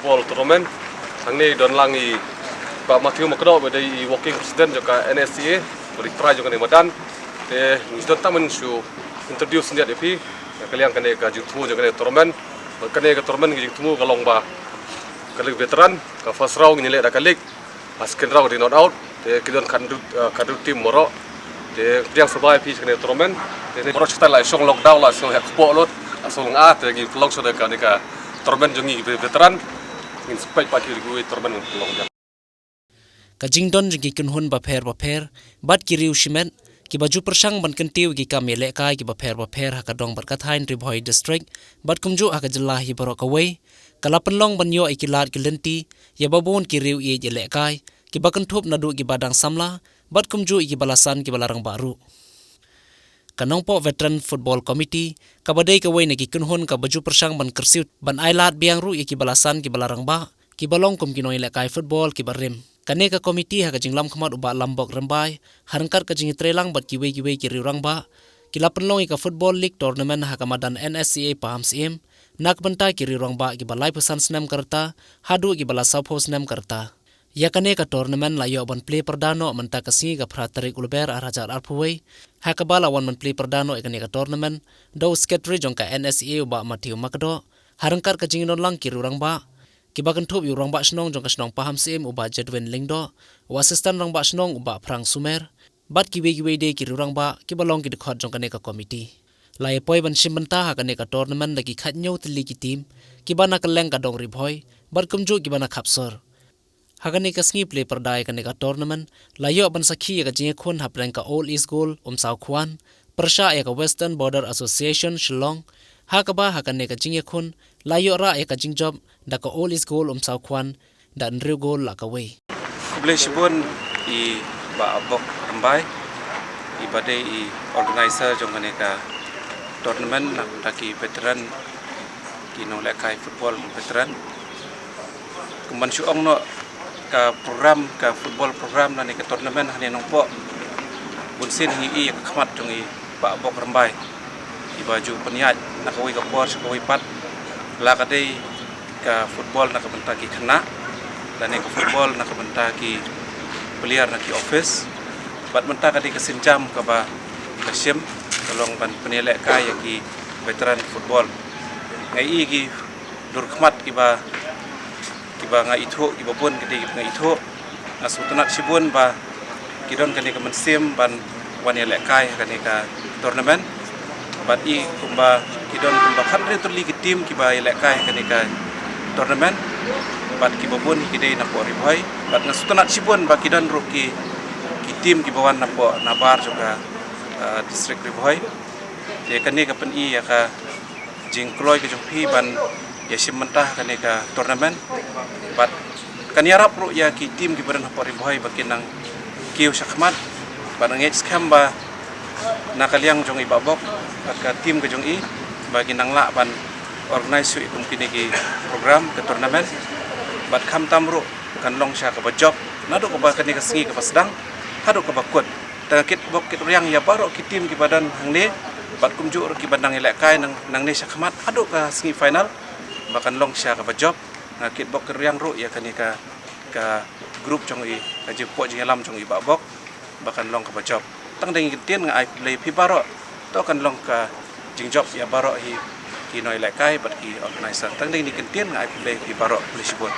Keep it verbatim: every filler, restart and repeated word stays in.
Football tournament. Hangne don lang i Bah Matthew Makdoh, ba dei i working president jong ka N S C A, ba dei trai jong kane madan. Te ngi don tang ban shu introduce ïa phi ïa ka liang kane ka jingthmu jong kane tournament. Kane ka tournament ka jingthmu ka long ba ka league veteran, ka first round ngi leh da ka league, ha second round ka dei knockout. Te ki don khatduh, eh, khatduh team baroh. Te pdiang sngewbha ïa phi sha kane tournament. Te ne baroh shata la shong lockdown, la shong heh kpoh lut, la shong nga, te ngi pynlong shuh da kane ka tournament jong ngi veteran. Ngin peit pat ki riewkhuid tournament ngi pynlong biang. Ka jingdon jong ki kynhun bapher bapher bad ki riew shimet kiba ju pyrshang ban kyntiew ïa ki kam ïalehkai kiba pher bapher ha ka dong bad ka thaiñ Ri Bhoi District bad kumjuh ha ka jylla hi baroh kawei, ka la pynlong ban ïoh ïa ki lad ki lynti ïa ba bun ki riew ïeit ïalehkai kiba kynthup naduh kiba dang samla bad kumjuh ïa kiba la san kiba la rangbah ruh. Ka Nongpoh Veteran Football Committee kaba dei kawei na ki kynhun kaba ju pyrshang ban kyrsiew ban ai lad biang ruh ïa kiba la san kiba la rangbah, kiba long kum ki nongïalehkai football kiba rim. Kane ka komiti ha ka jinglam khmat u Bah Lambok Rymbai, ha ryngkat ka jingïatreilang bad kiwei kiwei ki riew rangbah, ki la pynlong ïa ka Football League Tournament ha ka madan N S C A Pahamsyiem, na ka bynta ki riew rangbah kiba laiphew san snem ka rta haduh kiba la sawphew snem ka rta. Ïa kane ka tournament la ïoh ban plie pyrda noh mynta ka sngi ka phra tarik u Lber ar hajar arphew wei, ha kaba la wan ban plie pyrda noh ïa kane ka tournament da u Secretary jong ka N S C A u Bah Matthew Makdoh, ha ryngkat ka jingdon lang ki riew rangbah kiba kynthup ïa u Rangbah Shnong jong ka shnong Pahamsyiem u Bah Jedwin Lyngdoh, u Assistant Rangbah Shnong u Bah Phrang Sumer, bad kiwei kiwei de ki riew rangbah kiba long ki dkhot jong kane ka komiti. La ïa poi ban shim bynta ha kane ka tournament da ki khathynñiew tylli ki team kiba na kylleng ka dong Ri Bhoi bad kumjuh kiba na khapsor. Ha kane ka sngi plie pyrda ïa kane ka tournament la ïoh ban sakhi ïa ka jingïakhun hapdeng ka Old East Goal Umsaw Khuan pyrshah ïa ka Western Border Association Shillong, ha kaba ha kane ka jingïakhun la ïoh rah ïa ka jingjop da ka Old East Goal Umsaw Khuan da hynriew goal la kawei. Khublei shibun i Bah Bok Rymbai, iba dei i organizer jong kane ka tournament na ka bynta ki veteran, ki nonglehkai football veteran. Kumban shu ong noh, ka program, ka football program lane ka tournament hangne Nongpoh, bunsien ngi i ïa ka khmat jong i Bah Bok Rymbai, iba ju pynïaid na kawei ka por sha kawei pat, la ka dei ka football na ka bynta ki khynnah lane ka football na ka bynta ki player na ki office. Bad mynta ka dei ka sienjam kaba ka shim, ka long ban pynïalehkai ïa ki veteran football. Nga i ki dur khmat kiba, kiba nga ithuh, kiba bun ki dei kiba nga ithuh. Nga sngewtynnat shibun ba ki don kane ka mynsiem ban wan ïalehkai ha kane ka tournament. Bad i kumba ki don kumba khathynriew tylli ki team kiba ïalehkai ha kane ka tournament. Bad kiba bun ki dei napoh Ri Bhoi. Bad nga sngewtynnat shibun ba ki don ruh ki, ki team kiba wan napoh nabar jong ka, ah, district Ri Bhoi. Te kane ka pyni ïa ka jingkloi ka jong phi ban ïashim bynta ha kane ka tournament. Bad kan ïarap ruh ïa ki team kiba don hapoh Ri Bhoi ba kin nang kiew shakhmat. Bad nga ngeit skhem ba na ka liang jong i Bah Bok bad ka team ka jong i ba kin nang lah ban organize shuh ïa kum kine ki program ka tournament. Bad khamtam ruh kan long sha kaba jop naduh kaba kane ka sngi kaba sdang haduh kaba kut. Te nga kitbok kitrwiang ïa baroh ki team kiba don hangne bad kumjuh ruh kiba nang ïalehkai nang, nangne shakhmat haduh ka sngi final ba kan long sha kaba jop. Nga kitbok kitrwiang ruh ïa kane ka, ka group jong i, ka jingpynïalam jong i Bah Bok ba kan long kaba jop. Tang dang ïa kyntien nga ai khublei phi baroh. To kan long ka jingjop ïa baroh hi ki nongïalehkai bad ki organizer. Tang dang ïa kyntien nga ai khublei phi baroh. Khublei shibun.